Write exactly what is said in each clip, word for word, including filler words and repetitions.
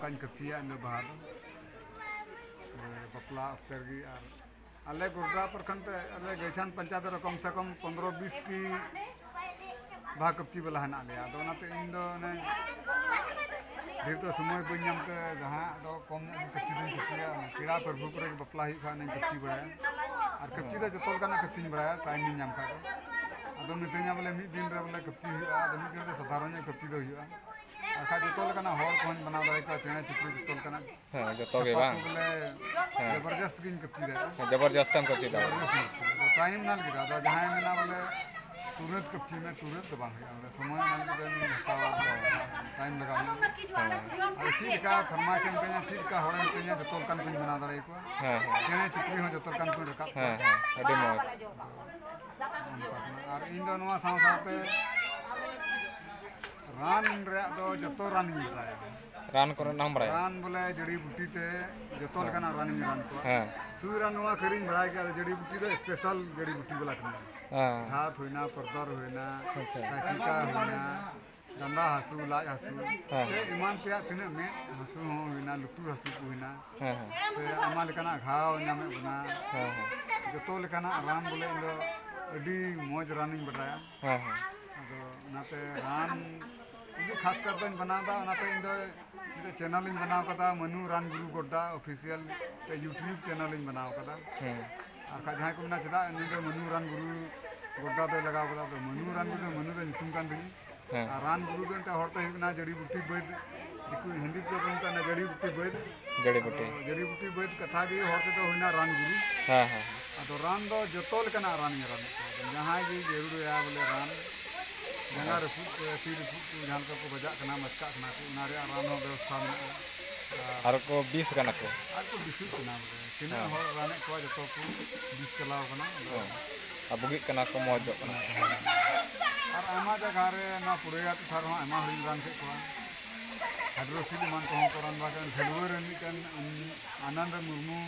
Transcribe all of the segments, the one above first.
ᱵᱟᱹᱧ ᱠᱟᱹᱯᱪᱤᱭᱟ ᱤᱧ ᱫᱚ ᱵᱟᱦᱟ ᱫᱚ᱾ ᱵᱟᱯᱞᱟ ᱚᱠᱛᱮ ᱨᱮᱜᱮ᱾ ᱟᱨ ᱟᱞᱮ ᱜᱚᱰᱰᱟ ᱯᱨᱚᱠᱷᱚᱸᱰ ᱨᱮ, ᱟᱞᱮ ᱜᱟᱹᱭᱪᱷᱟᱱ ᱯᱚᱧᱪᱟᱭᱮᱛ ᱨᱮ ᱠᱚᱢ ᱥᱮ ᱠᱚᱢ ᱯᱚᱱᱫᱽᱨᱚ ᱵᱤᱥ ᱴᱤ ᱵᱟᱦᱟ ᱠᱟᱹᱯᱪᱤ ᱵᱟᱞᱟ ᱦᱮᱱᱟᱜ ᱞᱮᱭᱟ᱾ ᱟᱫᱚ ᱚᱱᱟᱛᱮ ᱤᱧ ᱫᱚ ᱚᱱᱮ ᱰᱷᱮᱨ ᱫᱚ ᱥᱚᱢᱚᱭ ᱵᱟᱹᱧ ᱧᱟᱢ ᱛᱮ ᱡᱟᱦᱟᱸ ᱫᱚ ᱠᱚᱢ ᱧᱚᱜ ᱜᱮ ᱠᱟᱹᱯᱪᱤ ᱫᱚᱧ ᱠᱟᱹᱯᱪᱤᱭᱟ᱾ ᱯᱮᱲᱟ ᱯᱨᱚᱵᱷᱩ ᱠᱚᱨᱮ ᱜᱮ ᱵᱟᱯᱞᱟ ᱦᱩᱭᱩᱜ ᱠᱷᱟᱱ ᱚᱱᱟᱧ ᱠᱟᱹᱯᱪᱤ ᱵᱟᱲᱟᱭᱟ᱾ ᱟᱨ ᱠᱟᱹᱯᱪᱤ ᱫᱚ ᱡᱚᱛᱚ ᱞᱮᱠᱟᱱᱟᱜ ᱠᱟᱹᱯᱪᱤᱧ ᱵᱟᱲᱟᱭᱟ, ᱴᱟᱭᱤᱢ ᱤᱧ ᱧᱟᱢ ᱠᱷᱟᱡ ᱫᱚ᱾ ᱟᱫᱚ ᱢᱤᱛᱟᱹᱧᱟ ᱵᱚᱞᱮ ᱢᱤᱫ ᱫᱤᱱ ᱨᱮ ᱵᱚᱞᱮ ᱠᱟᱹᱯᱪᱤ ᱦᱩᱭᱩᱜᱼᱟ, ᱟᱫᱚ ᱢᱤᱫ ᱫᱤᱱ ᱨᱮ ᱥᱟᱫᱷᱟᱨᱚᱱ ᱧᱚᱜ ᱠᱟᱹᱯᱪᱤ ᱫᱚ ᱦᱩᱭᱩᱜᱼᱟ᱾ ᱟᱨ ᱠᱷᱟᱡ ᱡᱚᱛᱚ ᱞᱮᱠᱟᱱᱟᱜ ᱦᱚᱲ ᱠᱚᱦᱚᱸᱧ ᱵᱮᱱᱟᱣ ᱫᱟᱲᱮ ᱠᱚᱣᱟ, ᱪᱮᱬᱮ ᱪᱤᱯᱨᱩ ᱡᱚᱛᱚ ᱞᱮᱠᱟᱱᱟᱜ᱾ ᱦᱮᱸ, ᱡᱚᱛᱚ ᱜᱮ ᱵᱟᱝ? ᱵᱚᱞᱮ ᱦᱮᱸ᱾ ᱡᱚᱵᱚᱨᱡᱚᱥᱛ ᱜᱤᱧ ᱠᱟᱹᱯᱪᱤ ᱫᱟᱲᱮᱭᱟᱜᱼᱟ᱾ ᱦᱮᱸ, ᱡᱚᱵᱚᱨᱡᱚᱥᱛ ᱮᱢ ᱠᱟᱹᱯᱪᱤ ᱫᱟᱲᱮᱭᱟᱜᱼᱟ᱾ ᱡᱚᱵᱚᱨᱡᱚᱥᱛ ᱢᱩᱥᱠᱤᱞ᱾ ᱟᱫᱚ ᱴᱟᱭᱤᱢ ᱢᱮᱱᱟᱜ ᱞᱟᱹᱜᱤᱫ, ᱟᱫᱚ ᱡᱟᱦᱟᱸᱭ ᱢᱮᱱᱟ ᱵᱚᱞᱮ ᱛᱩᱨᱟᱹᱛ ᱠᱟᱹᱯᱪᱤ ᱢᱮ, ᱛᱩᱨᱟᱹᱛ ᱫᱚ ᱵᱟᱝ ᱦᱩᱭᱩᱜᱼᱟ᱾ ᱵᱚᱞᱮ ᱥᱚᱢᱚᱭ ᱚᱱᱟ ᱞᱟᱹᱜᱤᱫ ᱫᱚᱧ ᱦᱟᱛᱟᱣᱟ, ᱴᱟᱭᱤᱢ ᱞᱟᱜᱟᱣ ᱧᱚᱜ᱾ ᱦᱮᱸ᱾ ᱟᱫᱚ ᱪᱮᱫ ᱞᱮᱠᱟ ᱯᱷᱟᱨᱢᱟᱭᱤᱥ ᱮᱢ ᱠᱟᱹᱧᱟ, ᱪᱮᱫ ᱞᱮᱠᱟ ᱦᱚᱲᱮᱢ ᱠᱟᱹᱧᱟ, ᱡᱚᱛᱚ ᱞᱮᱠᱟᱱ ᱠᱚᱧ ᱵᱮᱱᱟᱣ ᱫᱟᱲᱮᱭᱟᱠᱚᱣᱟ᱾ ᱦᱮᱸ, ᱦᱮᱸ᱾ ᱪᱮᱬᱮ ᱪᱤᱯᱨᱩ ᱦᱚᱸ ᱡᱚᱛᱚ ᱞᱮᱠᱟᱱ ᱠᱚᱧ ᱨᱟᱠᱟᱵ ᱠᱚᱣᱟ᱾ ᱦᱮᱸ, ᱦᱮᱸ, ᱟᱹᱰᱤ ᱢᱚᱡᱽ᱾ ᱟᱨ ᱤᱧ ᱫᱚ ᱱᱚᱣᱟ ᱥᱟᱶ ᱥᱟᱶᱛᱮ ᱨᱟᱱ ᱨᱮᱭᱟᱜ ᱫᱚ ᱡᱚᱛᱚ ᱨᱟᱱᱤᱧ ᱵᱟᱲᱟᱭᱟ᱾ ᱨᱟᱱ ᱠᱚᱨᱮᱱᱟᱜ ᱦᱚᱸᱢ ᱵᱟᱲᱟᱭᱟ? ᱨᱟᱱ ᱵᱚᱞᱮ ᱡᱟᱹᱲᱤ ᱵᱩᱴᱤ ᱛᱮ ᱡᱚᱛᱚ ᱦᱮᱸ᱾ ᱞᱮᱠᱟᱱᱟᱜ ᱨᱟᱱᱤᱧ ᱨᱟᱱ ᱠᱚᱣᱟ᱾ ᱦᱮᱸ᱾ ᱥᱩᱭ ᱨᱟᱱ ᱱᱚᱣᱟ ᱠᱷᱟᱹᱨᱤᱧ ᱵᱟᱲᱟᱭ ᱜᱮᱭᱟ, ᱟᱫᱚ ᱡᱟᱹᱲᱤ ᱵᱩᱴᱤ ᱫᱚ ᱥᱯᱮᱥᱟᱞ ᱡᱟᱹᱲᱤ ᱵᱩᱴᱤ ᱵᱟᱞᱟ ᱠᱟᱱᱟ᱾ ᱦᱮᱸ᱾ ᱜᱷᱟᱛ ᱦᱩᱭᱱᱟ, ᱯᱚᱨᱫᱚᱨ ᱦᱩᱭᱱᱟ, ᱟᱪᱪᱷᱟ᱾ ᱥᱟᱭᱠᱤᱠᱟ ᱦᱩᱭᱱᱟ, ᱰᱟᱸᱰᱟ ᱦᱟᱹᱥᱩ, ᱞᱟᱡ ᱦᱟᱹᱥᱩ, ᱦᱮᱸ᱾ ᱥᱮ ᱮᱢᱟᱱ ᱛᱮᱭᱟᱜ ᱛᱤᱱᱟᱹᱜ ᱢᱮᱫ ᱦᱟᱹᱥᱩ ᱦᱚᱸ ᱦᱩᱭᱱᱟ, ᱞᱩᱛᱩᱨ ᱦᱟᱹᱥᱩ ᱠᱚ ᱦᱩᱭᱱᱟ, ᱦᱮᱸ, ᱦᱮᱸ᱾ ᱥᱮ ᱟᱭᱢᱟ ᱞᱮᱠᱟᱱᱟᱜ ᱜᱷᱟᱣ ᱧᱟᱢᱮᱫ ᱵᱚᱱᱟ, ᱦᱮᱸ, ᱦᱮᱸ᱾ ᱡᱚᱛᱚ ᱞᱮᱠᱟᱱᱟᱜ ᱨᱟᱱ ᱵᱚᱞᱮ ᱤᱧ ᱫᱚ ᱟᱹᱰᱤ ᱢᱚᱡᱽ ᱨᱟᱱᱤᱧ ᱵᱟᱰᱟᱭᱟ᱾ ᱦᱮᱸ, ᱦᱮᱸ᱾ ᱟᱫᱚ ᱚᱱᱟᱛᱮ ᱨᱟᱱ ᱤᱧ ᱫᱚ ᱠᱷᱟᱥ ᱠᱟᱨ ᱫᱚᱧ ᱵᱮᱱᱟᱣ ᱮᱫᱟ, ᱚᱱᱟᱛᱮ ᱤᱧ ᱫᱚ ᱢᱤᱫᱴᱮᱡ ᱪᱮᱱᱮᱞ ᱤᱧ ᱵᱮᱱᱟᱣ ᱠᱟᱫᱟ, ᱢᱟᱹᱱᱩ ᱨᱟᱱ ᱜᱩᱨᱩ ᱜᱚᱰᱰᱟ ᱚᱯᱷᱤᱥᱤᱭᱟᱞ, ᱢᱤᱫᱴᱮᱡ YouTube ᱪᱮᱱᱮᱞ ᱤᱧ ᱵᱮᱱᱟᱣ ᱠᱟᱫᱟ᱾ ᱦᱮᱸ᱾ ᱟᱨ ᱠᱷᱟᱡ ᱡᱟᱦᱟᱸᱭ ᱠᱚ ᱢᱮᱱᱟ, "ᱪᱮᱫᱟᱜ ᱩᱱᱤ ᱫᱚ ᱢᱟᱹᱱᱩ ᱨᱟᱱ ᱜᱩᱨᱩ ᱜᱚᱰᱰᱟ ᱫᱚᱭ ᱞᱟᱜᱟᱣ ᱠᱟᱫᱟ?" ᱟᱫᱚ ᱢᱟᱹᱱᱩ ᱨᱟᱱ ᱜᱩᱨᱩ, ᱢᱟᱹᱱᱩ ᱫᱚ ᱧᱩᱛᱩᱢ ᱠᱟᱱ ᱛᱤᱧᱟ᱾ ᱦᱮᱸ᱾ ᱟᱨ ᱨᱟᱱ ᱜᱩᱨᱩ ᱫᱚ ᱮᱱᱛᱮ ᱦᱚᱲ ᱛᱮ ᱦᱩᱭᱩᱜ ᱠᱟᱱᱟ ᱡᱟᱹᱲᱤ ᱵᱩᱴᱤ ᱵᱟᱹᱫᱽ, ᱫᱤᱠᱩ ᱦᱤᱱᱫᱤ ᱛᱮᱫᱚ ᱠᱚ ᱢᱮᱛᱟᱜ ᱠᱟᱱᱟ ᱡᱟᱹᱲᱤ ᱵᱩᱴᱤ ᱵᱟᱹᱫᱽ᱾ ᱡᱟᱹᱲᱤ ᱵᱩᱴᱤ᱾ ᱟᱫᱚ ᱡᱟᱹᱲᱤ ᱵᱩᱴᱤ ᱵᱟᱹᱫᱽ ᱠᱟᱛᱷᱟ ᱜᱮ ᱦᱚᱲ ᱛᱮᱫᱚ ᱦᱩᱭᱱᱟ ᱨᱟᱱ ᱜᱩᱨᱩ᱾ ᱦᱮᱸ, ᱦᱮᱸ᱾ ᱟᱫᱚ ᱨᱟᱱ ᱫᱚ ᱡᱚᱛᱚ ᱞᱮᱠᱟᱱᱟᱜ ᱨᱟᱱ ᱤᱧ ᱨᱟᱱᱮᱫ ᱠᱚᱣᱟ᱾ ᱟᱫᱚ ᱡᱟᱦᱟᱸᱭ ᱜᱮ ᱡᱟᱹᱨᱩᱲ ᱟᱭᱟ ᱵᱚᱞᱮ ᱨᱟᱱ, ᱡᱟᱸᱜᱟ ᱨᱟᱹᱯᱩᱫ ᱠᱚ, ᱛᱤ ᱨᱟᱹᱯᱩᱫ ᱠᱚ, ᱡᱟᱦᱟᱸ ᱞᱮᱠᱟ ᱠᱚ ᱵᱟᱡᱟᱜ ᱠᱟᱱᱟ, ᱢᱟᱪᱠᱟᱜ ᱠᱟᱱᱟ ᱠᱚ, ᱚᱱᱟ ᱨᱮᱭᱟᱜ ᱨᱟᱱ ᱦᱚᱸ ᱵᱮᱵᱚᱥᱛᱷᱟ ᱢᱮᱱᱟᱜᱼᱟ᱾ ᱟᱨ ᱟᱨ ᱠᱚ ᱵᱤᱥ ᱠᱟᱱᱟ ᱠᱚ᱾ ᱟᱨ ᱠᱚ ᱵᱤᱥᱩᱜ ᱠᱟᱱᱟ ᱵᱚᱞᱮ᱾ ᱛᱤᱱᱟᱹᱜ ᱦᱮᱸ᱾ ᱦᱚᱲ ᱨᱟᱱᱮᱫ ᱠᱚᱣᱟ ᱡᱚᱛᱚ ᱠᱚ ᱵᱤᱥ ᱪᱟᱞᱟᱣ ᱠᱟᱱᱟ᱾ ᱟᱫᱚ ᱦᱮᱸ᱾ ᱟᱨ ᱵᱩᱜᱤᱜ ᱠᱟᱱᱟ ᱠᱚ, ᱢᱚᱡᱚᱜ ᱠᱟᱱᱟ ᱠᱚ᱾ ᱟᱨ ᱟᱭᱢᱟ ᱡᱟᱭᱜᱟ ᱨᱮ ᱱᱚᱣᱟ ᱯᱩᱨᱟᱹᱭᱟ ᱴᱚᱴᱷᱟ ᱨᱮᱦᱚᱸ ᱟᱭᱢᱟ ᱦᱚᱲᱤᱧ ᱨᱟᱱ ᱠᱮᱫ ᱠᱚᱣᱟ᱾ ᱦᱟᱭᱰᱨᱳᱥᱤᱞ ᱮᱢᱟᱱ ᱠᱚᱦᱚᱸ ᱠᱚ ᱨᱟᱱ ᱵᱟᱲᱟ ᱠᱮᱫ᱾ ᱵᱷᱮᱞᱩᱣᱟᱹ ᱨᱮ ᱢᱤᱫᱴᱮᱱ ᱟᱱᱚᱱᱫᱚ ᱢᱩᱨᱢᱩ,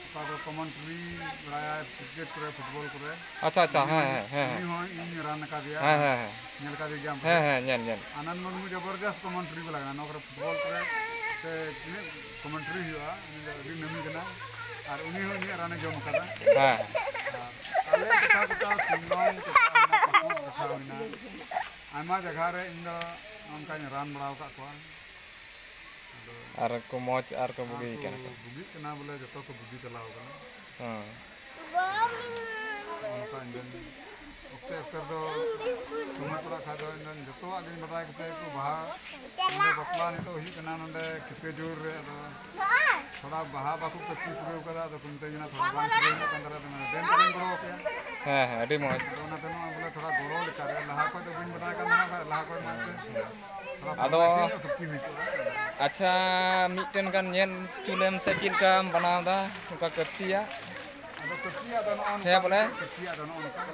ᱚᱠᱟ ᱫᱚ ᱠᱚᱢᱮᱱᱴᱨᱤ ᱵᱟᱲᱟᱭᱟᱭ ᱠᱨᱤᱠᱮᱴ ᱠᱚᱨᱮ, ᱯᱷᱩᱴᱵᱚᱞ ᱠᱚᱨᱮ᱾ ᱟᱪᱪᱷᱟ, ᱟᱪᱪᱷᱟ, ᱩᱱᱤ ᱦᱮᱸ, ᱦᱚᱸ, ᱦᱮᱸ, ᱦᱮᱸ, ᱩᱱᱤ ᱦᱮᱸ᱾ ᱦᱚᱸ ᱤᱧ ᱨᱟᱱ ᱟᱠᱟᱫᱮᱭᱟ᱾ ᱦᱮᱸ, ᱦᱮᱸ, ᱦᱮᱸ᱾ ᱧᱮᱞ ᱠᱟᱫᱮ ᱜᱮᱭᱟᱢ ᱦᱮᱸ, ᱯᱟᱥᱮᱡ? ᱦᱮᱸ, ᱧᱮᱞ, ᱧᱮᱞ᱾ ᱟᱱᱚᱱᱫᱚ ᱢᱩᱨᱢᱩ ᱡᱚᱵᱚᱨᱫᱚᱥᱛ ᱠᱚᱢᱮᱱᱴᱨᱤ ᱵᱟᱞᱟ ᱠᱟᱱᱟ᱾ ᱱᱚᱣᱟ ᱠᱚᱨᱮ ᱯᱷᱩᱴᱵᱚᱞ ᱠᱚᱨᱮ ᱛᱤᱱᱟᱹᱜ ᱠᱚᱢᱮᱱᱴᱨᱤ ᱦᱩᱭᱩᱜᱼᱟ, ᱩᱱᱤ ᱫᱚ ᱟᱹᱰᱤ ᱱᱟᱹᱢᱤ ᱠᱟᱱᱟ᱾ ᱟᱨ ᱩᱱᱤ ᱦᱚᱸ ᱩᱱᱤᱭᱟᱜ ᱨᱟᱱᱮ ᱡᱚᱢ ᱠᱟᱫᱟ᱾ ᱦᱮᱸ᱾ ᱟᱨ ᱟᱞᱮ ᱴᱚᱴᱷᱟ ᱠᱚᱫᱚ ᱥᱤᱝᱜᱚᱢ ᱴᱚᱴᱷᱟ ᱦᱩᱭᱱᱟ, ᱯᱟᱹᱠᱩᱲ ᱴᱚᱴᱷᱟ ᱦᱩᱭᱱᱟ, ᱟᱭᱢᱟ ᱡᱟᱭᱜᱟ ᱨᱮ ᱤᱧ ᱫᱚ ᱚᱱᱠᱟᱧ ᱨᱟᱱ ᱵᱟᱲᱟ ᱟᱠᱟᱫ ᱠᱚᱣᱟ᱾ ᱟᱫᱚ ᱟᱨ ᱠᱚ ᱢᱚᱡᱽ ᱟᱨ ᱠᱚ ᱟᱨ ᱵᱩᱜᱤ ᱠᱚ ᱠᱟᱱᱟ ᱠᱚ᱾ ᱵᱩᱜᱤᱜ ᱠᱟᱱᱟ, ᱵᱚᱞᱮ ᱡᱚᱛᱚ ᱠᱚ ᱵᱩᱜᱤ ᱪᱟᱞᱟᱣ ᱠᱟᱱᱟ᱾ ᱦᱮᱸ᱾ ᱚᱱᱠᱟ ᱤᱧ ᱫᱚᱧ ᱚᱠᱛᱮ ᱚᱠᱛᱮ ᱨᱮᱫᱚ ᱥᱚᱢᱚᱭ ᱯᱟᱲᱟᱜ ᱠᱷᱟᱡ ᱫᱚ ᱤᱧ ᱫᱚᱧ ᱡᱚᱛᱚᱣᱟᱜ ᱜᱤᱧ ᱵᱟᱰᱟᱭ ᱠᱟᱛᱮ ᱠᱚ ᱵᱟᱦᱟ᱾ ᱱᱚᱰᱮ ᱵᱟᱯᱞᱟ ᱱᱤᱛᱚᱜ ᱦᱩᱭᱩᱜ ᱠᱟᱱᱟ, ᱱᱚᱰᱮ ᱠᱷᱤᱯᱟᱹᱡᱩᱨ ᱨᱮ᱾ ᱟᱫᱚ ᱛᱷᱚᱲᱟ ᱵᱟᱦᱟ ᱵᱟᱠᱚ ᱠᱟᱹᱢᱪᱤ ᱯᱩᱨᱟᱹᱣ ᱠᱟᱫᱟ, ᱟᱫᱚ ᱠᱚ ᱢᱤᱛᱟᱹᱧ ᱠᱟᱱᱟ ᱛᱷᱚᱲᱟ ᱵᱟᱝ ᱯᱩᱨᱟᱹᱣ ᱧᱚᱜ ᱠᱟᱱ ᱛᱟᱞᱮᱭᱟ, ᱟᱫᱚ ᱢᱮᱱᱫᱟ ᱰᱮᱢ ᱛᱮᱜᱮᱧ ᱜᱚᱲᱚ ᱟᱯᱮᱭᱟ᱾ ᱦᱮᱸ, ᱦᱮᱸ, ᱟᱹᱰᱤ ᱢᱚᱡᱽ᱾ ᱟᱫᱚ ᱚᱱᱟᱛᱮ ᱱᱚᱣᱟ ᱵᱚᱞᱮ ᱛᱷᱚᱲᱟ ᱜᱚᱲᱚ ᱞᱮᱠᱟᱨᱮ, ᱞᱟᱦᱟ ᱠᱷᱚᱡ ᱫᱚ ᱵᱟᱹᱧ ᱵᱟᱰᱟᱭ ᱠᱟᱱ ᱛᱟᱦᱮᱱᱟ, ᱞᱟᱦᱟ ᱠᱷᱚᱡ ᱢᱟ ᱮᱱᱛᱮ ᱛᱷᱚᱲᱟ ᱟᱫᱚ ᱯᱷᱚᱨᱢᱟᱞ ᱧᱚᱜ ᱠᱟᱹᱢᱪᱤ ᱦᱩᱭ ᱠᱚᱜᱼᱟ᱾ ᱟᱪᱪᱷᱟ, ᱢᱤᱫᱴᱮᱱ ᱜᱟᱱ ᱧᱮᱞ ᱦᱚᱪᱚ ᱞᱮᱢ ᱥᱮ ᱪᱮᱫ ᱞᱮᱠᱟᱢ ᱵᱮᱱᱟᱣ ᱮᱫᱟ ᱱᱚᱝᱠᱟ ᱠᱟᱹᱢᱪᱤᱭᱟᱜ? ᱟᱫᱚ ᱠᱟᱹᱢᱪᱤᱭᱟᱜ ᱫᱚ ᱱᱚᱜᱼᱚ ᱱᱚᱝᱠᱟ, ᱦᱮᱸ, ᱵᱚᱞᱮ᱾ ᱠᱟᱹᱢᱪᱤᱭᱟᱜ ᱫᱚ ᱱᱚᱜᱼᱚ ᱱᱚᱝᱠᱟ᱾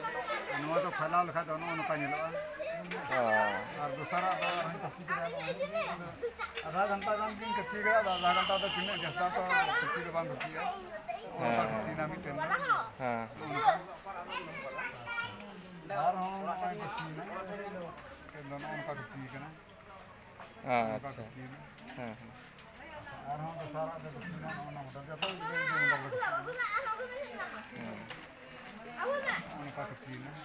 ᱟᱨ ᱱᱚᱣᱟ ᱫᱚ ᱯᱷᱟᱭᱞᱟᱣ ᱞᱮᱠᱷᱟᱡ ᱫᱚ ᱱᱚᱜᱼᱚ ᱱᱚᱝᱠᱟ ᱧᱮᱞᱚᱜᱼᱟ᱾ ᱚ᱾ ᱟᱨ ᱫᱚᱥᱟᱨᱟᱜ ᱫᱚ ᱟᱨᱦᱚᱸ ᱠᱟᱹᱢᱪᱤ ᱠᱮᱫᱟ ᱱᱚᱜᱼᱚ ᱱᱚᱝᱠᱟ᱾ ᱟᱫᱷᱟ ᱜᱷᱚᱱᱴᱟ ᱜᱟᱱ ᱜᱤᱧ ᱠᱟᱹᱢᱪᱤ ᱠᱮᱫᱟ, ᱟᱫᱚ ᱟᱫᱷᱟ ᱜᱷᱚᱱᱴᱟ ᱫᱚ ᱛᱤᱱᱟᱹᱜ ᱡᱟᱹᱥᱛᱟ ᱛᱚ ᱠᱟᱹᱢᱪᱤ ᱫᱚ ᱵᱟᱝ ᱠᱟᱹᱢᱪᱤᱜᱼᱟ᱾ ᱱᱚᱜᱼᱚ ᱱᱚᱝᱠᱟ ᱦᱮᱸ᱾ ᱠᱟᱹᱢᱪᱤᱭᱮᱱᱟ ᱢᱤᱫᱴᱮᱱ ᱫᱚ᱾ ᱦᱮᱸ᱾ ᱱᱚᱜᱼᱚ ᱱᱚᱝᱠᱟ᱾ ᱟᱨᱦᱚᱸ ᱱᱚᱜᱼᱚᱭ ᱠᱟᱹᱢᱪᱤᱭᱮᱱᱟ᱾ ᱱᱚᱜᱼᱚ ᱱᱚᱝᱠᱟ ᱠᱟᱹᱢᱪᱤ ᱠᱟᱱᱟ᱾ ᱟᱪᱪᱷᱟ᱾ ᱦᱮᱸ, ᱦᱮᱸ᱾ ᱟᱨᱦᱚᱸ ᱫᱚᱥᱟᱨᱟᱜ ᱫᱚ ᱠᱟᱹᱴᱤᱡ ᱢᱮᱱᱟᱜᱼᱟ, ᱚᱱᱟ ᱢᱚᱰᱮᱞ ᱡᱚᱛᱚ ᱜᱤᱫᱽᱨᱟᱹ ᱜᱮ ᱢᱚᱰᱮᱞ ᱫᱚ ᱠᱟᱹᱴᱤᱡ ᱢᱮᱱᱟᱜᱼᱟ᱾ ᱦᱮᱸ᱾ ᱚᱱᱠᱟ ᱠᱟᱹᱴᱤᱡ ᱢᱮᱱᱟᱜᱼᱟ᱾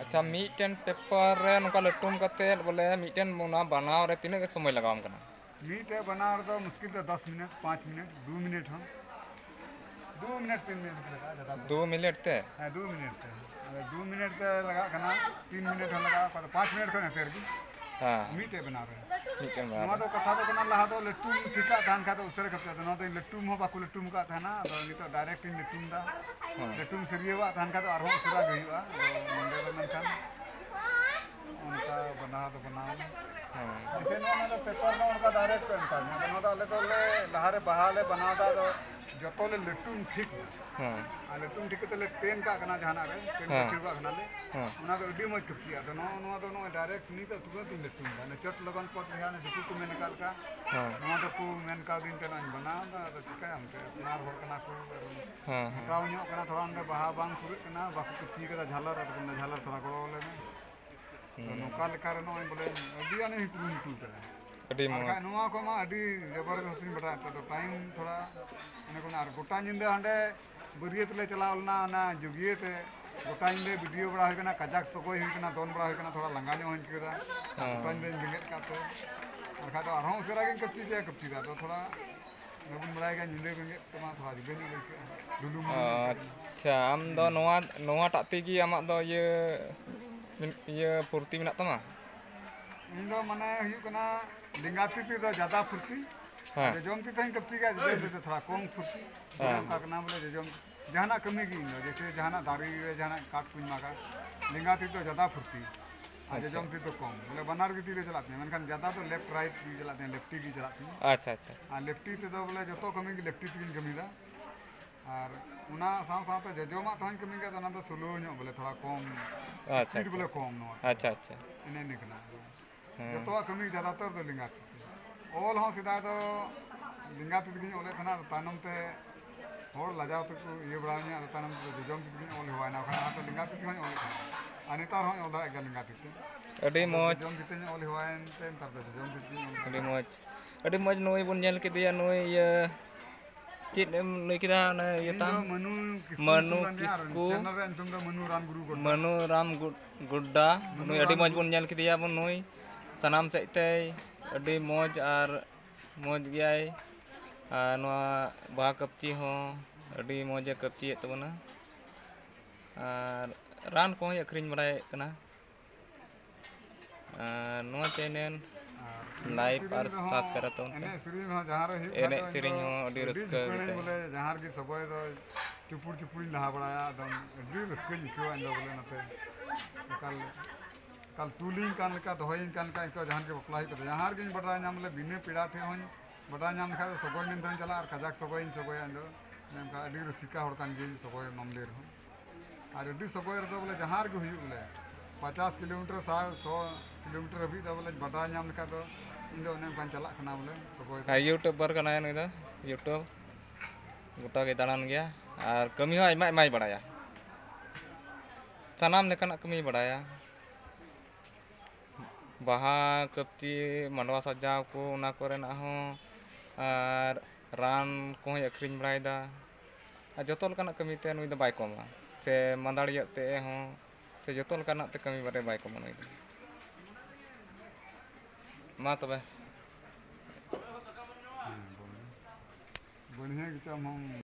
ᱟᱪᱪᱷᱟ, ᱢᱤᱫᱴᱮᱱ ᱯᱮᱯᱟᱨ ᱨᱮ ᱱᱚᱝᱠᱟ ᱞᱟᱹᱴᱩᱢ ᱠᱟᱛᱮᱫ ᱵᱚᱞᱮ ᱢᱤᱫᱴᱮᱱ ᱚᱱᱟ ᱵᱟᱱᱟᱣ ᱨᱮ ᱛᱤᱱᱟᱹᱜ ᱜᱮ ᱥᱚᱢᱚᱭ ᱞᱟᱜᱟᱣᱟᱢ ᱠᱟᱱᱟ? ᱢᱤᱫᱴᱮᱡ ᱵᱟᱱᱟᱣ ᱨᱮᱫᱚ ᱢᱩᱥᱠᱤᱞ ᱛᱮ ᱫᱚᱥ ᱢᱤᱱᱤᱴ, ᱯᱟᱸᱪ ᱢᱤᱱᱤᱴ, ᱫᱩ ᱢᱤᱱᱤᱴ ᱦᱚᱸ᱾ ᱫᱩ ᱢᱤᱱᱤᱴ, ᱛᱤᱱ ᱢᱤᱱᱤᱴ ᱞᱟᱜᱟᱜᱼᱟ ᱡᱟᱫᱟ ᱫᱚ᱾ ᱫᱩ ᱢᱤᱱᱤᱴ ᱛᱮ? ᱦᱮᱸ, ᱫᱩ ᱢᱤᱱᱤᱴ ᱛᱮ᱾ ᱟᱫᱚ ᱫᱩ ᱢᱤᱱᱤᱴ ᱛᱮ ᱞᱟᱜᱟᱜ ᱠᱟᱱᱟ, ᱛᱤᱱ ᱢᱤᱱᱤᱴ ᱦᱚᱸ ᱞᱟᱜᱟᱜᱼᱟ, ᱚᱠᱟ ᱫᱚ ᱯᱟᱸᱪ ᱢᱤᱱᱤᱴ ᱠᱷᱚᱱ ᱮᱛᱮᱨ ᱜᱮ᱾ ᱦᱮᱸ᱾ ᱢᱤᱫᱴᱮᱡ ᱵᱮᱱᱟᱣ ᱨᱮ᱾ ᱢᱤᱫᱴᱮᱱ ᱵᱮᱱᱟᱣ ᱱᱚᱣᱟ ᱨᱮ᱾ ᱫᱚ ᱠᱟᱛᱷᱟ ᱫᱚ ᱠᱟᱱᱟ, ᱞᱟᱦᱟ ᱫᱚ ᱞᱟᱹᱴᱩᱢ ᱴᱷᱤᱠᱟᱜ ᱛᱟᱦᱮᱱ ᱠᱷᱟᱡ ᱫᱚ ᱩᱥᱟᱹᱨᱟ ᱠᱟᱛᱮ, ᱟᱫᱚ ᱱᱚᱣᱟ ᱫᱚ ᱞᱟᱹᱴᱩᱢ ᱦᱚᱸ ᱵᱟᱠᱚ ᱞᱟᱹᱴᱩᱢ ᱟᱠᱟᱫ ᱛᱟᱦᱮᱱᱟ᱾ ᱟᱫᱚ ᱱᱤᱛᱚᱜ ᱰᱟᱭᱨᱮᱠᱴ ᱤᱧ ᱞᱟᱹᱴᱩᱢ ᱮᱫᱟ᱾ ᱦᱮᱸ᱾ ᱞᱟᱹᱴᱩᱢ ᱥᱟᱹᱨᱭᱟᱹᱣᱟᱜ ᱛᱟᱦᱮᱱ ᱠᱷᱟᱡ ᱫᱚ ᱟᱨᱦᱚᱸ ᱩᱥᱟᱹᱨᱟ ᱜᱮ ᱦᱩᱭᱩᱜᱼᱟ᱾ ᱟᱫᱚ ᱱᱚᱰᱮ ᱫᱚ ᱢᱮᱱᱠᱷᱟᱱ ᱚᱱᱠᱟ ᱵᱮᱱᱟᱣ ᱫᱚ ᱵᱮᱱᱟᱣ ᱮᱱᱟ᱾ ᱦᱮᱸ᱾ ᱡᱮᱭᱥᱮ ᱱᱚᱣᱟ ᱫᱚ ᱯᱮᱯᱟᱨ ᱫᱚ ᱚᱱᱠᱟ ᱰᱟᱭᱨᱮᱠᱴ ᱠᱚ ᱮᱢ ᱠᱟᱣᱫᱤᱧᱟ᱾ ᱟᱫᱚ ᱱᱚᱣᱟ ᱫᱚ ᱟᱞᱮ ᱫᱚᱞᱮ ᱞᱟᱦᱟᱨᱮ ᱵᱟᱦᱟ ᱞᱮ ᱵᱮᱱᱟᱣ ᱮᱫᱟ, ᱟᱫᱚ ᱡᱚᱛᱚ ᱞᱮ ᱞᱟᱹᱴᱩᱢ ᱴᱷᱤᱠ ᱮᱫᱟ᱾ ᱦᱮᱸ᱾ ᱟᱨ ᱞᱟᱹᱴᱩᱢ ᱴᱷᱤᱠ ᱠᱟᱛᱮ ᱞᱮ ᱯᱮᱱ ᱠᱟᱜ ᱠᱟᱱᱟ, ᱡᱟᱦᱟᱱᱟᱜ ᱨᱮ ᱯᱮᱱ ᱦᱮᱸ᱾ ᱯᱟᱹᱴᱤ ᱠᱟᱜ ᱠᱟᱱᱟᱞᱮ᱾ ᱦᱮᱸ᱾ ᱚᱱᱟ ᱫᱚ ᱟᱹᱰᱤ ᱢᱚᱡᱽ ᱠᱟᱹᱢᱪᱤᱜᱼᱟ᱾ ᱟᱫᱚ ᱱᱚᱜᱼᱚ ᱱᱚᱣᱟ ᱫᱚ ᱱᱚᱜᱼᱚᱭ ᱰᱟᱭᱨᱮᱠᱴ ᱱᱤᱛᱚᱜ ᱛᱩᱨᱟᱹᱛ ᱤᱧ ᱞᱟᱹᱴᱩᱢ ᱮᱫᱟ᱾ ᱚᱱᱮ ᱪᱚᱴ ᱞᱚᱜᱚᱱ ᱯᱚᱴ ᱡᱟᱦᱟᱸ ᱚᱱᱮ ᱫᱤᱠᱩ ᱠᱚ ᱢᱮᱱ ᱟᱠᱟᱫ ᱞᱮᱠᱟ, ᱦᱮᱸ᱾ ᱱᱚᱣᱟ ᱫᱚᱠᱚ ᱢᱮᱱ ᱠᱟᱣᱫᱤᱧ ᱛᱮ ᱱᱚᱜᱼᱚᱭ ᱤᱧ ᱵᱮᱱᱟᱣ ᱮᱫᱟ᱾ ᱟᱫᱚ ᱪᱤᱠᱟᱹᱭᱟᱢ ᱮᱱᱛᱮᱫ, ᱟᱯᱱᱟᱨ ᱦᱚᱲ ᱠᱟᱱᱟ ᱠᱚ᱾ ᱦᱮᱸ, ᱦᱮᱸ᱾ ᱦᱟᱛᱟᱣ ᱧᱚᱜ ᱠᱟᱱᱟ, ᱛᱷᱚᱲᱟ ᱚᱸᱰᱮ ᱵᱟᱦᱟ ᱵᱟᱝ ᱯᱩᱨᱟᱹᱜ ᱠᱟᱱᱟ, ᱵᱟᱠᱚ ᱠᱩᱥᱤ ᱠᱟᱫᱟ ᱡᱷᱟᱞᱟᱨ, ᱟᱫᱚ ᱠᱚ ᱢᱮᱱᱫᱟ, "ᱡᱷᱟᱞᱟᱨ ᱛᱷᱚᱲᱟ ᱜᱚᱲᱚ ᱟᱞᱮ ᱢᱮ᱾" ᱛᱚ ᱦᱩᱸ᱾ ᱱᱚᱝᱠᱟ ᱞᱮᱠᱟ ᱨᱮ ᱱᱚᱜᱼᱚᱭ ᱵᱚᱞᱮ ᱟᱹᱰᱤ ᱜᱟᱱᱤᱧ ᱠᱩᱨᱩᱢᱩᱴᱩ ᱠᱟᱫᱟ᱾ ᱟᱹᱰᱤ ᱟᱨ ᱢᱚᱡᱽ᱾ ᱵᱟᱠᱷᱟᱡ ᱱᱚᱣᱟ ᱠᱚᱢᱟ ᱟᱹᱰᱤ ᱡᱚᱵᱚᱨᱫᱚᱥᱛᱤᱧ ᱵᱟᱰᱟᱭᱟ᱾ ᱛᱚ, ᱴᱟᱭᱤᱢ ᱛᱷᱚᱲᱟ ᱚᱱᱮ ᱠᱚ ᱟᱨ ᱜᱚᱴᱟ ᱧᱤᱫᱟᱹ ᱦᱟᱸᱰᱮ ᱵᱟᱹᱨᱭᱟᱹᱛ ᱞᱮ ᱪᱟᱞᱟᱣ ᱞᱮᱱᱟ, ᱚᱱᱟ ᱡᱩᱜᱤᱭᱟᱹ ᱛᱮ᱾ ᱜᱚᱴᱟ ᱧᱤᱫᱟᱹ ᱵᱷᱤᱰᱤᱭᱳ ᱵᱟᱲᱟ ᱦᱩᱭ ᱠᱟᱱᱟ, ᱠᱟᱡᱟᱠ ᱥᱚᱜᱚᱭ ᱦᱩᱭ ᱠᱟᱱᱟ, ᱫᱚᱱ ᱵᱟᱲᱟ ᱦᱩᱭ ᱠᱟᱱᱟ, ᱛᱷᱚᱲᱟ ᱞᱟᱸᱜᱟ ᱧᱚᱜ ᱦᱚᱸᱧ ᱟᱹᱭᱠᱟᱹᱣ ᱮᱫᱟ᱾ ᱦᱮᱸ᱾ ᱜᱚᱴᱟ ᱧᱤᱫᱟᱹᱧ ᱵᱮᱸᱜᱮᱫ ᱠᱟᱜ ᱛᱮ, ᱟᱨ ᱵᱟᱠᱷᱟᱡ ᱫᱚ ᱟᱨᱦᱚᱸ ᱩᱥᱟᱹᱨᱟ ᱜᱤᱧ ᱠᱟᱹᱯᱪᱤ ᱠᱮᱭᱟ, ᱠᱟᱹᱯᱪᱤ ᱫᱚ ᱟᱫᱚ ᱛᱷᱚᱲᱟ ᱚᱱᱮ ᱵᱚᱱ ᱵᱟᱲᱟᱭ ᱜᱮᱭᱟ, ᱧᱤᱫᱟᱹ ᱵᱮᱸᱜᱮᱫ ᱛᱮᱢᱟ ᱛᱷᱚᱲᱟ ᱡᱩᱫᱟᱹ ᱧᱚᱜ ᱟᱹᱭᱠᱟᱹᱜᱼᱟ᱾ ᱰᱩᱞᱩᱢ ᱰᱩᱞᱩᱢ ᱟᱹᱭᱠᱟᱹᱜ ᱠᱟᱱᱟ᱾ ᱟᱪᱪᱷᱟ, ᱟᱢ ᱫᱚ ᱱᱚᱣᱟ, ᱱᱚᱣᱟᱴᱟᱜ ᱛᱮᱜᱮ ᱟᱢᱟᱜ ᱫᱚ ᱤᱭᱟᱹ, ᱤᱭᱟᱹ ᱯᱷᱩᱨᱛᱤ ᱢᱮᱱᱟᱜ ᱛᱟᱢᱟ? ᱤᱧ ᱫᱚ ᱢᱟᱱᱮ ᱦᱩᱭᱩᱜ ᱠᱟᱱᱟ, ᱞᱮᱸᱜᱟ ᱛᱤ ᱛᱮᱫᱚ ᱡᱟᱫᱟ ᱯᱷᱩᱨᱛᱤ, ᱦᱮᱸ᱾ ᱡᱚᱡᱚᱢ ᱛᱤ ᱛᱮᱦᱚᱸᱧ ᱠᱟᱹᱯᱪᱤ ᱜᱮᱭᱟ, ᱡᱚᱡᱚᱢ ᱛᱤ ᱛᱮ ᱛᱷᱚᱲᱟ ᱠᱚᱢ ᱯᱷᱩᱨᱛᱤ᱾ ᱦᱮᱸ᱾ ᱚᱱᱮ ᱚᱱᱠᱟ ᱠᱟᱱᱟ ᱵᱚᱞᱮ, ᱡᱚᱡᱚᱢ ᱡᱟᱦᱟᱱᱟᱜ ᱠᱟᱹᱢᱤ ᱜᱮ ᱤᱧ ᱫᱚ, ᱡᱮᱭᱥᱮ ᱡᱟᱦᱟᱱᱟᱜ ᱫᱟᱨᱮ ᱨᱮ ᱡᱟᱦᱟᱱᱟᱜ ᱠᱟᱴ ᱠᱚᱧ ᱢᱟᱜᱟ, ᱞᱮᱸᱜᱟ ᱛᱤ ᱫᱚ ᱡᱟᱫᱟ ᱯᱷᱩᱨᱛᱤ ᱟᱨ ᱟᱪᱪᱷᱟ᱾ ᱡᱚᱡᱚᱢ ᱛᱤ ᱫᱚ ᱠᱚᱢ, ᱵᱚᱞᱮ ᱵᱟᱱᱟᱨ ᱜᱮ ᱛᱤ ᱨᱮ ᱪᱟᱞᱟᱜ ᱛᱤᱧᱟ, ᱢᱮᱱᱠᱷᱟᱱ ᱡᱟᱫᱟ ᱫᱚ ᱞᱮᱯᱷᱴ ᱨᱟᱭᱤᱴ ᱜᱮ ᱪᱟᱞᱟᱜ ᱛᱤᱧᱟ, ᱞᱮᱯᱷᱴᱤ ᱜᱮ ᱪᱟᱞᱟᱜ ᱛᱤᱧᱟ᱾ ᱟᱪᱪᱷᱟ, ᱟᱪᱪᱷᱟ᱾ ᱟᱨ ᱞᱮᱯᱷᱴᱤ ᱛᱮᱫᱚ ᱵᱚᱞᱮ ᱡᱚᱛᱚ ᱠᱟᱹᱢᱤ ᱜᱮ ᱞᱮᱯᱷᱴᱤ ᱛᱮᱜᱮᱧ ᱠᱟᱹᱢᱤᱭᱮᱫᱟ᱾ ᱟᱨ ᱚᱱᱟ ᱥᱟᱶ ᱥᱟᱶᱛᱮ ᱡᱚᱡᱚᱢᱟᱜ ᱛᱮᱦᱚᱸᱧ ᱠᱟᱹᱢᱤ ᱠᱷᱟᱡ ᱫᱚ ᱚᱱᱟ ᱫᱚ ᱥᱞᱳ ᱧᱚᱜ, ᱵᱚᱞᱮ ᱛᱷᱚᱲᱟ ᱠᱚᱢ, ᱟᱪᱪᱷᱟ, ᱥᱯᱤᱰ ᱟᱪᱪᱷᱟ, ᱵᱚᱞᱮ ᱟᱪᱪᱷᱟ᱾ ᱠᱚᱢ ᱱᱚᱣᱟ᱾ ᱟᱪᱪᱷᱟ, ᱟᱪᱪᱷᱟ᱾ ᱮᱱᱮ ᱮᱱᱮ ᱠᱟᱱᱟ᱾ ᱦᱮᱸ᱾ ᱡᱚᱛᱚᱣᱟᱜ ᱠᱟᱹᱢᱤ ᱡᱟᱫᱟᱛᱚᱨ ᱫᱚ ᱞᱮᱸᱜᱟ ᱛᱤ ᱛᱮ᱾ ᱚᱞ ᱦᱚᱸ ᱥᱮᱫᱟᱭ ᱫᱚ ᱞᱮᱸᱜᱟ ᱛᱤ ᱛᱮᱜᱤᱧ ᱚᱞᱮᱫ ᱛᱟᱦᱮᱱᱟ, ᱟᱫᱚ ᱛᱟᱭᱱᱚᱢ ᱛᱮ ᱦᱚᱲ ᱞᱟᱡᱟᱣ ᱛᱮᱠᱚ ᱤᱭᱟᱹ ᱵᱟᱲᱟᱣᱤᱧᱟ, ᱟᱫᱚ ᱛᱟᱭᱱᱚᱢ ᱛᱮᱫᱚ ᱡᱚᱡᱚᱢ ᱛᱤ ᱛᱮᱜᱤᱧ ᱚᱞ ᱦᱮᱣᱟᱭᱮᱱᱟ, ᱵᱟᱠᱷᱟᱱ ᱞᱟᱦᱟ ᱫᱚ ᱞᱮᱸᱜᱟ ᱛᱤ ᱛᱮᱦᱚᱸᱧ ᱚᱞᱮᱫ ᱛᱟᱦᱮᱱᱟ᱾ ᱟᱨ ᱱᱮᱛᱟᱨ ᱦᱚᱸᱧ ᱚᱞ ᱫᱟᱲᱮᱭᱟᱜ ᱜᱮᱭᱟ ᱞᱮᱸᱜᱟ ᱛᱤ ᱛᱮ᱾ ᱟᱹᱰᱤ ᱟᱫᱚ ᱢᱚᱡᱽ᱾ ᱡᱚᱡᱚᱢ ᱛᱤ ᱛᱮᱧ ᱚᱞ ᱦᱮᱣᱟᱭᱮᱱ ᱛᱮ ᱱᱮᱛᱟᱨ ᱫᱚ ᱡᱚᱡᱚᱢ ᱛᱤ ᱛᱮᱜᱤᱧ ᱚᱞ ᱟᱹᱰᱤ ᱫᱟᱲᱮᱭᱟᱜᱼᱟ᱾ ᱢᱚᱡᱽ᱾ ᱟᱹᱰᱤ ᱢᱚᱡᱽ, ᱱᱩᱭ ᱵᱚᱱ ᱧᱮᱞ ᱠᱮᱫᱮᱭᱟ, ᱱᱩᱭ ᱤᱭᱟᱹ ᱪᱮᱫ ᱮᱢ ᱞᱟᱹᱭ ᱠᱮᱫᱟ ᱚᱱᱮ ᱤᱭᱟᱹ ᱤᱧ ᱛᱟᱢ? ᱫᱚ ᱢᱟᱹᱱᱩ ᱠᱤᱥᱠᱩ ᱢᱟᱹᱱᱩ ᱧᱩᱛᱩᱢ ᱠᱟᱱ ᱛᱤᱧᱟ ᱟᱨ ᱠᱤᱥᱠᱩ᱾ ᱪᱮᱱᱮᱞ ᱨᱮᱭᱟᱜ ᱧᱩᱛᱩᱢ ᱫᱚ ᱢᱟᱹᱱᱩ ᱨᱟᱢ ᱜᱩᱨᱩ ᱜᱚᱰᱰᱟ᱾ ᱢᱟᱹᱱᱩ ᱨᱟᱢ ᱜᱩ-, ᱜᱚᱰᱰᱟ᱾ ᱢᱟᱹᱱᱩ ᱱᱩᱭ ᱟᱹᱰᱤ ᱨᱟᱢ ᱢᱚᱡᱽ ᱜᱩ- ᱵᱚᱱ ᱧᱮᱞ ᱠᱮᱫᱮᱭᱟ ᱵᱚᱱ, ᱱᱩᱭ ᱥᱟᱱᱟᱢ ᱥᱮᱫ ᱛᱮᱭ ᱟᱹᱰᱤ ᱢᱚᱡᱽ ᱟᱨ ᱢᱚᱡᱽ ᱜᱮᱭᱟᱭ᱾ ᱟᱨ ᱱᱚᱣᱟ ᱵᱟᱦᱟ ᱠᱟᱹᱯᱪᱤ ᱦᱚᱸ ᱟᱹᱰᱤ ᱢᱚᱡᱽ ᱮ ᱠᱟᱹᱯᱪᱤᱭᱮᱫ ᱛᱟᱵᱚᱱᱟ᱾ ᱟᱨ ᱨᱟᱱ ᱠᱚᱦᱚᱸᱭ ᱟᱹᱠᱷᱨᱤᱧ ᱵᱟᱲᱟᱭᱮᱫ ᱠᱟᱱᱟ᱾ ᱟᱨ ᱱᱚᱣᱟ ᱪᱮᱱᱮᱞ ᱟᱨ ᱞᱟᱭᱤᱵᱷ ᱟᱨ ᱥᱮᱨᱮᱧ ᱨᱮᱦᱚᱸ, ᱥᱟᱵᱥᱠᱨᱟᱭᱤᱵ ᱛᱟᱵᱚᱱ ᱯᱮ᱾ ᱮᱱᱮᱡ ᱥᱮᱨᱮᱧ ᱨᱮᱦᱚᱸ ᱡᱟᱦᱟᱸ ᱨᱮ ᱦᱩᱭᱩᱜ ᱠᱷᱟᱡ ᱮᱱᱮᱡ ᱫᱚ ᱤᱧ ᱥᱮᱨᱮᱧ ᱫᱚ ᱦᱚᱸ ᱟᱹᱰᱤ ᱟᱹᱰᱤ ᱨᱟᱹᱥᱠᱟᱹ ᱡᱩᱠᱷᱟᱹᱲᱟᱹᱧ ᱜᱮᱛᱟᱭ᱾ ᱵᱚᱞᱮ, ᱡᱟᱦᱟᱸ ᱨᱮᱜᱮ ᱥᱚᱜᱚᱭ ᱫᱚ ᱪᱩᱯᱩᱲ ᱪᱩᱯᱩᱲᱤᱧ ᱞᱟᱦᱟ ᱵᱟᱲᱟᱭᱟ, ᱮᱠᱫᱚᱢ ᱟᱹᱰᱤ ᱨᱟᱹᱥᱠᱟᱹᱧ ᱟᱹᱭᱠᱟᱹᱣᱟ ᱤᱧ ᱫᱚ ᱵᱚᱞᱮ ᱱᱚᱛᱮ᱾ ᱮᱠᱟᱞ, ᱮᱠᱟᱞ ᱛᱩᱞᱤᱧ ᱠᱟᱱ ᱞᱮᱠᱟ, ᱫᱚᱦᱚᱭᱤᱧ ᱠᱟᱱ ᱞᱮᱠᱟ ᱟᱹᱭᱠᱟᱹᱣᱟ, ᱡᱟᱦᱟᱸ ᱨᱮᱜᱮ ᱵᱟᱯᱞᱟ ᱦᱩᱭᱩᱜ ᱠᱟᱱᱟ, ᱡᱟᱦᱟᱸ ᱨᱮᱜᱮᱧ ᱵᱟᱰᱟᱭ ᱧᱟᱢ ᱞᱮ, ᱵᱤᱱᱟᱹ ᱯᱮᱲᱟ ᱴᱷᱮᱡ ᱦᱚᱸᱧ ᱵᱟᱰᱟᱭ ᱧᱟᱢ ᱞᱮᱠᱷᱟᱡ ᱫᱚ ᱥᱚᱜᱚᱭ ᱢᱮᱱᱛᱮᱧ ᱪᱟᱞᱟᱜᱼᱟ ᱟᱨ ᱠᱟᱡᱟᱠ ᱥᱚᱜᱚᱭᱤᱧ ᱥᱚᱜᱚᱭᱟ ᱤᱧ ᱫᱚ᱾ ᱚᱱᱮ ᱚᱱᱠᱟ ᱟᱹᱰᱤ ᱨᱩᱥᱤᱠᱟ ᱦᱚᱲ ᱠᱟᱱ ᱜᱤᱭᱟᱹᱧ ᱥᱚᱜᱚᱭ ᱢᱟᱢᱞᱮ ᱨᱮᱦᱚᱸ᱾ ᱟᱨ ᱟᱹᱰᱤ ᱥᱚᱜᱚᱭ ᱨᱮᱫᱚ ᱵᱚᱞᱮ ᱡᱟᱦᱟᱸ ᱨᱮᱜᱮ ᱦᱩᱭᱩᱜ ᱵᱚᱞᱮ, ᱯᱚᱪᱟᱥ ᱠᱤᱞᱳᱢᱤᱴᱟᱨ, ᱥᱟᱭ, ᱥᱚ ᱠᱤᱞᱳᱢᱤᱴᱟᱨ ᱦᱟᱹᱵᱤᱡ ᱫᱚ ᱵᱚᱞᱮ ᱵᱟᱰᱟᱭ ᱧᱟᱢ ᱞᱮᱠᱷᱟᱡ ᱫᱚ ᱤᱧ ᱫᱚ ᱚᱱᱮ ᱚᱱᱠᱟᱧ ᱪᱟᱞᱟᱜ ᱠᱟᱱᱟ ᱵᱚᱞᱮ ᱥᱚᱜᱚᱭ ᱫᱚ᱾ ᱦᱮᱸ, ᱤᱭᱩᱴᱩᱵᱟᱨ ᱠᱟᱱᱟᱭ ᱱᱩᱭ ᱫᱚ, ᱤᱭᱩᱴᱩᱵᱽ ᱜᱚᱴᱟ ᱜᱮ ᱫᱟᱬᱟᱱ ᱜᱮᱭᱟ ᱟᱨ ᱠᱟᱹᱢᱤ ᱦᱚᱸ ᱟᱭᱢᱟ ᱟᱭᱢᱟᱭ ᱵᱟᱲᱟᱭᱟ, ᱥᱟᱱᱟᱢ ᱞᱮᱠᱟᱱᱟᱜ ᱠᱟᱹᱢᱤᱭ ᱵᱟᱲᱟᱭᱟ᱾ ᱵᱟᱦᱟ, ᱠᱟᱹᱯᱪᱤ, ᱢᱟᱰᱣᱟ ᱥᱟᱡᱟᱣ ᱠᱚ, ᱚᱱᱟ ᱠᱚᱨᱮᱱᱟᱜ ᱦᱚᱸ, ᱟᱨ ᱨᱟᱱ ᱠᱚᱦᱚᱸᱭ ᱟᱹᱠᱷᱨᱤᱧ ᱵᱟᱲᱟᱭᱮᱫᱟ᱾ ᱟᱨ ᱡᱚᱛᱚ ᱞᱮᱠᱟᱱᱟᱜ ᱠᱟᱹᱢᱤ ᱛᱮ ᱱᱩᱭ ᱫᱚ ᱵᱟᱭ ᱠᱚᱢᱟ, ᱥᱮ ᱢᱟᱸᱫᱟᱲᱤᱭᱟᱹᱜ ᱛᱮ ᱦᱚᱸ, ᱥᱮ ᱡᱚᱛᱚ ᱞᱮᱠᱟᱱᱟᱜ ᱛᱮ ᱠᱟᱹᱢᱤ ᱵᱟᱨᱮ ᱵᱟᱭ ᱠᱚᱢᱟ ᱱᱩᱭ ᱫᱚ᱾ ᱢᱟ ᱛᱚᱵᱮ᱾ ᱵᱟᱹᱲᱦᱤᱭᱟᱹ ᱜᱮᱪᱚ ᱟᱢ ᱦᱚᱸᱢ